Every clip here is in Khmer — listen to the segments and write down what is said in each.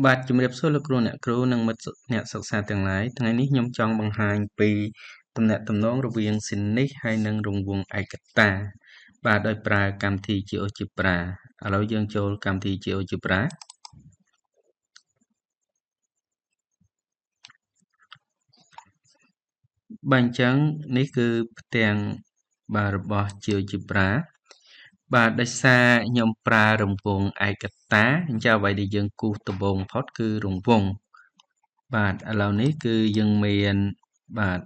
បាទជំរាបសួរលោកគ្រូអ្នកគ្រូនិងមិត្តអ្នកសិក្សាទាំងឡាយថ្ងៃនេះខ្ញុំចង់បង្ហាញពីទំនាក់ទំនងរវាងស៊ីនិសហើយនិងរង្វង់ឯកតាបាទដោយប្រើកម្មវិធី GeoGebra ឥឡូវយើងចូលកម្មវិធី GeoGebra បាទអញ្ចឹងនេះគឺផ្ទាំងបាទរបស់ GeoGebra បាទដោយសារខ្ញុំប្រើរង្វង់ឯកតាអញ្ចឹងអ្វីដែលយើងគូសដំបូងបំផុតគឺរង្វង់បាទឥឡូវនេះគឺយើងមានបាទ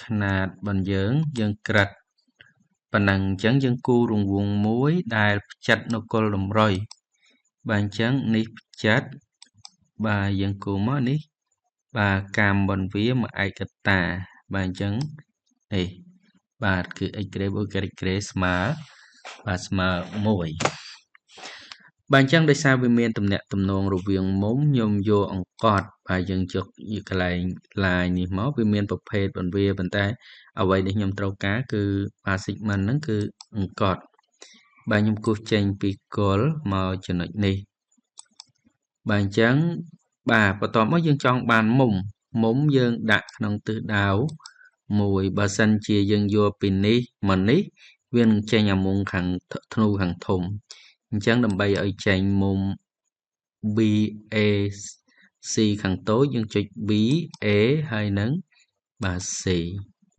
ຂະຫນាតរបស់យើងយើងក្រិតប៉ុណ្ណឹងអញ្ចឹងយើងគូរង្វង់មួយដែលផ្ចិតនៅគល់តម្រុយបាទអញ្ចឹងនេះផ្ចិតបាទយើងគូមកនេះបាទកម្មបន្វាមកឯកតាបាទអញ្ចឹងនេះបាទគឺ x ក្រេបូក y ក្រេស្មើបាទស្មើ1បាទអញ្ចឹងដោយសារវាមានទំនាក់ទំនងរវាងមុំខ្ញុំយកអង្កត់បាទយើងយកកន្លែង line នេះមកវាមានប្រភេទបន្វាប៉ុន្តែអ្វីដែលខ្ញុំត្រូវការគឺបាទ segment ហ្នឹងគឺអង្កត់បាទខ្ញុំគូសចេញពីគល់មកចំណុចនេះបាទអញ្ចឹងបាទបន្ទាប់មកយើងចង់បានមុំមុំយើងដាក់ក្នុងទិសដៅមួយបើសិនជាយើងយកពីនេះមកនេះវានឹងចេញអាមុំខាងធ្នូខាងធំអញ្ចឹងដើម្បីឲ្យចេញមុំ BAC ខាងតូចយើងចុច BA ហើយនឹងបាទ C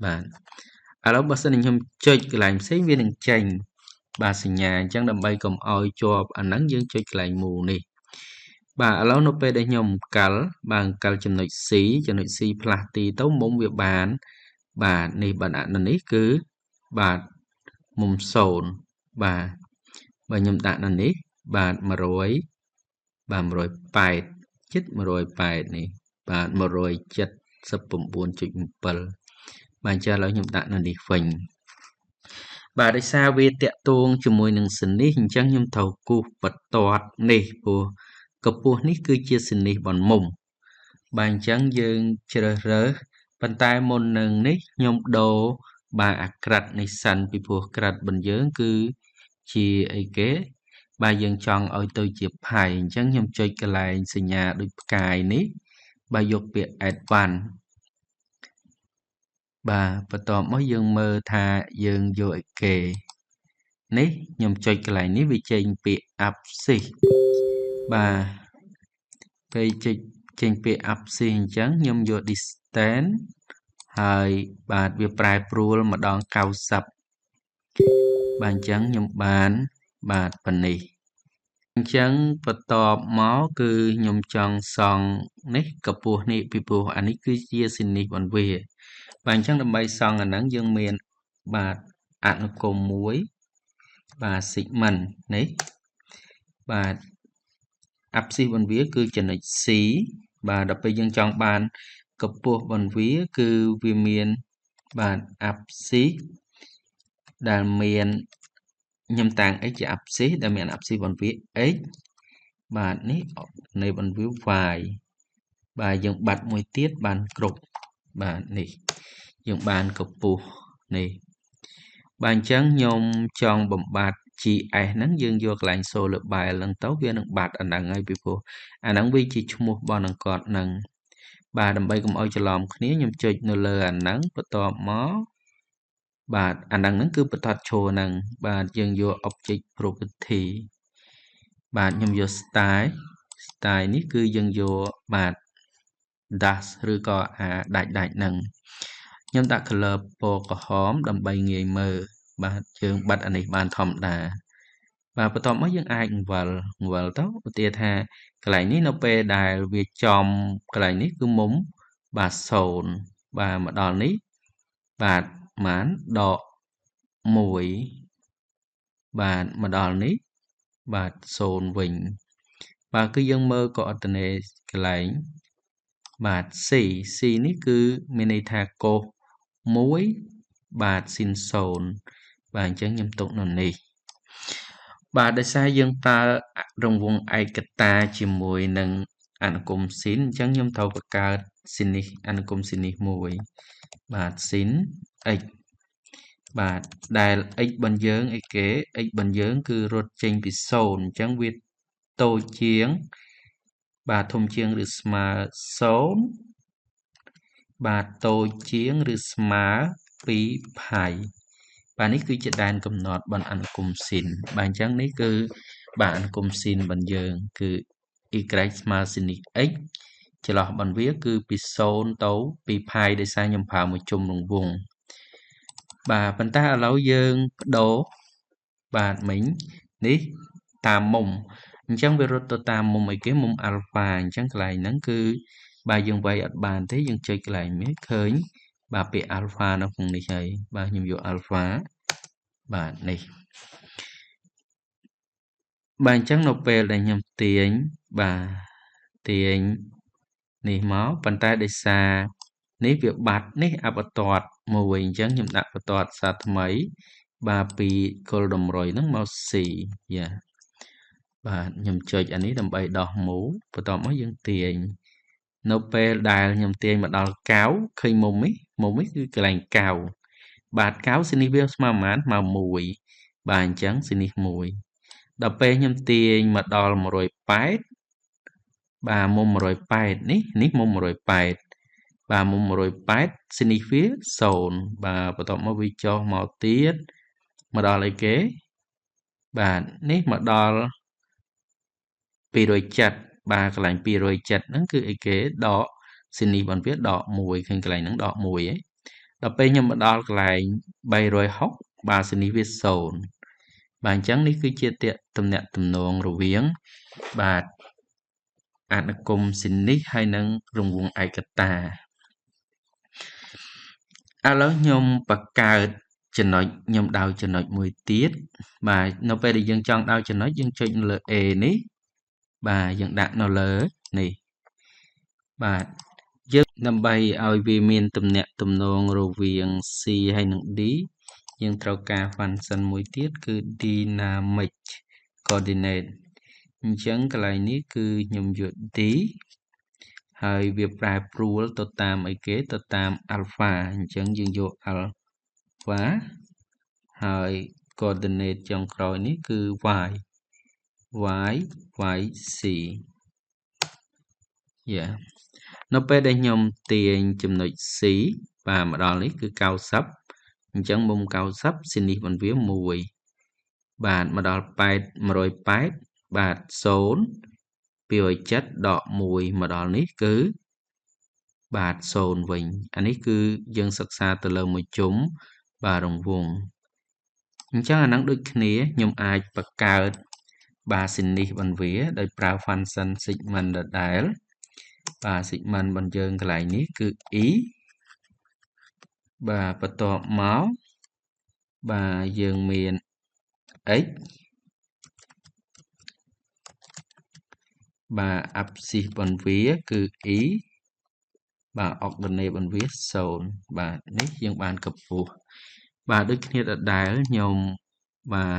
បាទឥឡូវបើសិនជាខ្ញុំចុចកន្លែងផ្សេងវានឹងចេញបាទសញ្ញាអញ្ចឹងដើម្បីកុំឲ្យជាប់អាហ្នឹងយើងចុចកន្លែងមូលនេះបាទឥឡូវនៅពេលដែលខ្ញុំកាល់បាទកាល់ចំណុច C ចំណុច C ផ្លាស់ទីទៅមុំវាបានបាទនេះបាទអានេះគឺបាទមុំ0បាទបើខ្ញុំដាក់នៅនេះបាទ100បាទ180ជិត180នេះបាទ179.7បាទចាឥឡូវខ្ញុំដាក់នៅនេះវិញបាទដោយសារវាតាក់ទងជាមួយនឹងសនិសអញ្ចឹងខ្ញុំត្រូវគូសបន្ទាត់នេះព្រោះកម្ពស់នេះគឺជាសនិសបន្មុំបាទអញ្ចឹងយើងជ្រើសរើសប៉ុន្តែមុននឹងនេះខ្ញុំដូរបាទអាក្រិតនេះសិនពីព្រោះក្រិតរបស់យើងគឺជាអីគេបាទយើងចង់ឲ្យទៅជាផៃអញ្ចឹងខ្ញុំចុចកន្លែងសញ្ញាដូចផ្កាយនេះបាទយកពាក្យ advance បាទបន្ទាប់មកយើងមើលថាយើងយកអីគេនេះខ្ញុំចុចកន្លែងនេះវាចេញពាក្យ abscess បាទពេលចេញពាក្យ abscess អញ្ចឹងខ្ញុំយក distance ហើយបាទវាប្រែប្រួលម្ដង90បាទអញ្ចឹងខ្ញុំបានបាទប៉ុណ្នេះអញ្ចឹងបន្ទាប់មកគឺខ្ញុំចង់សង់នេះកម្ពស់នេះពីព្រោះអានេះគឺជាស៊ីនិសបន្វាបាទអញ្ចឹងដើម្បីសង់អាហ្នឹងយើងមានបាទអនុគមមួយបាទ segment នេះបាទ abscess បន្វាគឺចំណុច C បាទដល់ពេលយើងចង់បានកម្ពស់បន្វាគឺវាមានបាទ abscess ដែលមានខ្ញុំតាំង x ជា abscess ដែលមាន abscess បន្វា x បាទនេះនៃបន្វា y បាទយើងបាត់មួយទៀតបានគ្រប់បាទនេះយើងបានកម្ពស់នេះបាទអញ្ចឹងខ្ញុំចង់បំបត្តិ GS ហ្នឹងយើងយកកន្លែងសូលើបែលហ្នឹងទៅវានឹងបាត់អាហ្នឹងហើយពីព្រោះអាហ្នឹងវាជាឈ្មោះរបស់អង្កត់ហ្នឹងបាទដើម្បីកុំឲ្យច្រឡំគ្នាខ្ញុំចុចនៅលើអាហ្នឹងបន្ទាប់មកបាទអាហ្នឹងហ្នឹងគឺបន្ទាត់ឈរហ្នឹងបាទយើងយក object property បាទខ្ញុំយក style style នេះគឺយើងយកបាទ dash ឬក៏អាដាច់ហ្នឹងខ្ញុំដាក់ color ពណ៌ក្រហមដើម្បីងាយមើលបាទយើងបាត់អានេះបានធម្មតាបាទបន្ទាប់មកយើងអាចអង្វិលទៅឧទាហរណ៍ថាកន្លែងនេះនៅពេលដែលវាចំកន្លែងនេះគឺមុំបាទ0បាទមកដល់នេះបាទបានដក1បាទមកដល់នេះបាទ0វិញបាទគឺយើងមើលកូអ័ឌីណេតកន្លែងបាទ C C នេះគឺមានន័យថាកុស1បាទស៊ីន0បាទអញ្ចឹងខ្ញុំទុកនៅនេះបាទដោយសារយើងប្រើរង្វង់ឯកតាជាមួយនឹងអនុគមស៊ីនអញ្ចឹងខ្ញុំត្រូវបង្កើតស៊ីននេះអនុគមស៊ីននេះមួយបាទស៊ីន x បាទដែល x របស់យើងអីគេ x របស់យើងគឺរត់ចេញពី0អញ្ចឹងវាតូចជាង បាទធំជាងឬស្មើ0បាទតូចជាងឬស្មើ2ផៃបាទនេះគឺជាដែនកំណត់បន្អនុគមន៍ស៊ីនបាទអញ្ចឹងនេះគឺបាទអនុគមន៍ស៊ីនរបស់យើងគឺ y ស្មើស៊ីនីស x ចន្លោះបន្វាគឺពី0ទៅ2ផាយដោយសារខ្ញុំប្រើមួយជុំរង្វង់បាទប៉ុន្តែឥឡូវយើងបដូរបាទមិញនេះតាមមុំអញ្ចឹងវារត់ទៅតាមមុំអីគេមុំអាល់ហ្វាអញ្ចឹងកន្លែងហ្នឹងគឺបាទយើងវាយអត់បានទេយើងចុចកន្លែងនេះឃើញបាទពាក្យអាល់ហ្វានៅក្នុងនេះហើយបាទខ្ញុំយកអាល់ហ្វាបាទនេះបាទអញ្ចឹងនៅពេលដែលខ្ញុំទាញបាទទាញនេះមកប៉ុន្តែដោយសារនេះវាបាត់នេះអបតតមួយអញ្ចឹងខ្ញុំដាក់បន្ទាត់សារថ្មីបាទពីគល់តម្រុយហ្នឹងមក C យ៉ាបាទខ្ញុំចុចអានេះដើម្បីដោះមូលបន្ទាប់មកយើងទាញនៅពេលដែលខ្ញុំទាញមកដល់9ឃើញមុំនេះមុំនេះគឺកន្លែង9បាទ9ស៊ីនេះវាស្មើប៉ុន្មានមក1បាទអញ្ចឹងស៊ីនេះ1ដល់ពេលខ្ញុំទាញមកដល់180បាទមុំ180នេះនេះមុំ180បាទមុំ180ស៊ីនេះវា0បាទបន្ទាប់មកវាចុះមកទៀតមកដល់អីគេបាទនេះមកដល់270បាទកន្លែង270ហ្នឹងគឺអីគេដកស៊ីនីរបស់វាដក1ឃើញកន្លែងហ្នឹងដក1ហ៎ដល់ពេលខ្ញុំមកដល់កន្លែង360បាទស៊ីនីវា0បាទអញ្ចឹងនេះគឺជាទំនាក់ទំនងរវាងបាទអនុគមន៍ស៊ីនីហើយនឹងរង្វង់ឯកតាឥឡូវខ្ញុំបង្កើតចំណុចខ្ញុំដៅចំណុចមួយទៀតបាទនៅពេលដែលយើងចង់ដៅចំណុចយើងចុចនៅលើ A នេះបាទយើងដាក់នៅលើនេះបាទយើងដើម្បីឲ្យវាមានទំនាក់ទំនងរវាង C ហើយនិង D យើងត្រូវការ function មួយទៀតគឺ dynamic coordinate អញ្ចឹងកន្លែងនេះគឺខ្ញុំយក D ហើយវាប្រែប្រួលទៅតាមអីគេទៅតាម alpha អញ្ចឹងយើងយក alpha ហើយ coordinate ចុងក្រោយនេះគឺ y y y c យ៉ានៅពេលដែលខ្ញុំទាញចំណុច C បាទមកដល់នេះគឺ90អញ្ចឹងមុំ90ស៊ីនីសបន្វា1បាទមកដល់8 180បាទ0 270ដក1មកដល់នេះគឺបាទ0វិញអានេះគឺយើងសិក្សាទៅលើមួយជុំបាទរង្វង់អញ្ចឹងអាហ្នឹងដូចគ្នាខ្ញុំអាចបង្កើតបាទស៊ីនីសបន្វាដោយប្រើ function segment ដដែលបាទ segment របស់យើងកន្លែងនេះគឺ e បាទបន្ទាប់មកបាទយើងមាន x បាទ abscisse បន្វាគឺ e បាទ ordinate បន្វា0បាទនេះយើងបានកម្ពស់បាទដូចគ្នាដដែលខ្ញុំបាទ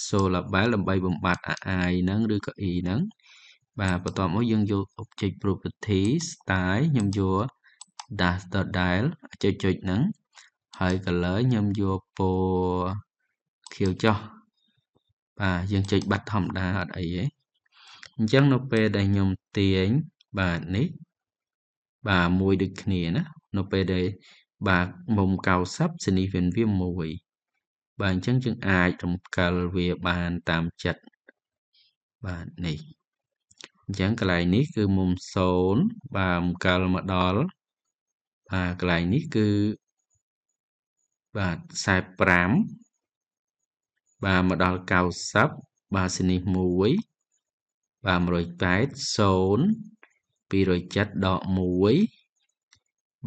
show label ដើម្បីបំបត្តិ i ហ្នឹងឬក៏ e ហ្នឹងបាទបន្ទាប់មកយើងយក object property style ខ្ញុំយក dash ដដែលចុចចុចហ្នឹងហើយ color ខ្ញុំយកពណ៌ខៀវចុះបាទយើងចុចបាត់ធម្មតាអត់អីទេអញ្ចឹងនៅពេលដែលខ្ញុំទាញបាទនេះបាទមួយដូចគ្នាណានៅពេលដែលបាទមុំ90ស៊ីនីសវា1បាទអញ្ចឹងយើងអាចរំកិលវាបានតាមចិត្តបាទនេះអញ្ចឹងកន្លែងនេះគឺមុំ0បាទរំកិលមកដល់បាទកន្លែងនេះគឺបាទ45បាទមកដល់90បាទស៊ីនីស1បាទ180 0 270ដក1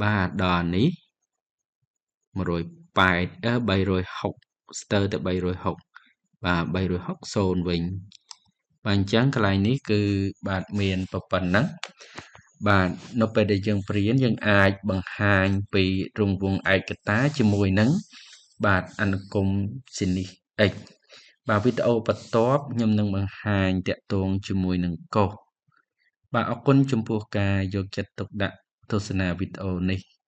បាទដល់នេះ180 360ស្ទើរតែ360បាទ360វិញបាទអញ្ចឹងកន្លែងនេះគឺបាទមានប៉ុណ្ណឹងបាទនៅពេលដែលយើងព្រៀនយើងអាចបង្ហាញពីរង្វង់ឯកតាជាមួយនឹងបាទអនុគមន៍ស៊ីនីស x បាទវីដេអូបន្ទាប់ខ្ញុំនឹងបង្ហាញតាក់ទងជាមួយនឹងកុសបាទអរគុណចំពោះការយកចិត្តទុកដាក់ទស្សនាវីដេអូនេះ